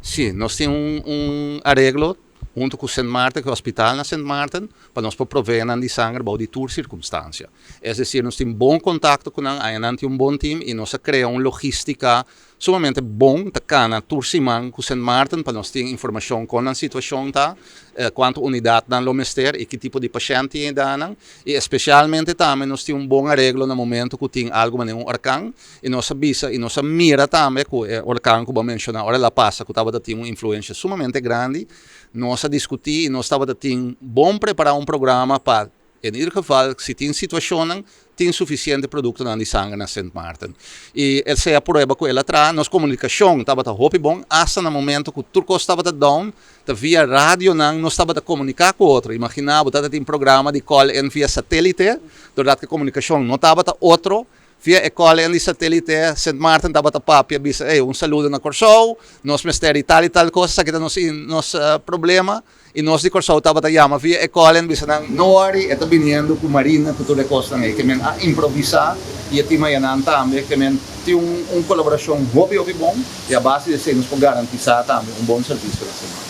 Sí, nos tin un areglo huntu ku Sint Maarten, ku e hospital na Sint Maarten, pa nos por provee nan di sanger bou di tur sirkunstansia. Es desir, nos tin bon kontakto ku nan, aña nan tin un bon tim i nos a krea un logístika sumamente bon ta kana tur siman ku Sint Maarten pa nos tin informashon kon nan situashon ta, kuantu unidat nan lo mester i ki tipo di pashènt tin ei nan. I espesialmente tambe nos tin un bon areglo na momento ku tin algu manera un orkan i nos a bisa i nos a mira tambe ku e orkan ku bo a menshoná ora el a pasa ku tabata tin un influensia sumamente grandi. Nos a diskutí i nos tabata tin bon prepará un programa pa en ieder geval si tin situashonnan tin sufisiente produktonan di sanger na Sint Maarten. I esei a prueba ku el a traha. Nos komunikashon tabata hopi bon asta na momento ku tur kos tabata down, ta via radionan nos tabata komuniká ku otro. Imaginá bo tabata tin programa di call in via satelite, doordat ku e komunikashon no tabata otro. Via e call in di satelite, Sint Maarten tabata papia bisa, Ey, un saludo na Kòrsou, nos mester di tal i tal kos, esaki ta nos nos problema. I nos di Kòrsou tabata yama via e call in bisa nan, No worry, e ta biniendo ku Marina ku tur e kosnan ei. Ke men a improvisá i e tim ayanan tambe. Ke men tin un kolaborashon hopi hopi bon i a base di esei nos por garantisá tambe un bon servisio na Sint Maarten.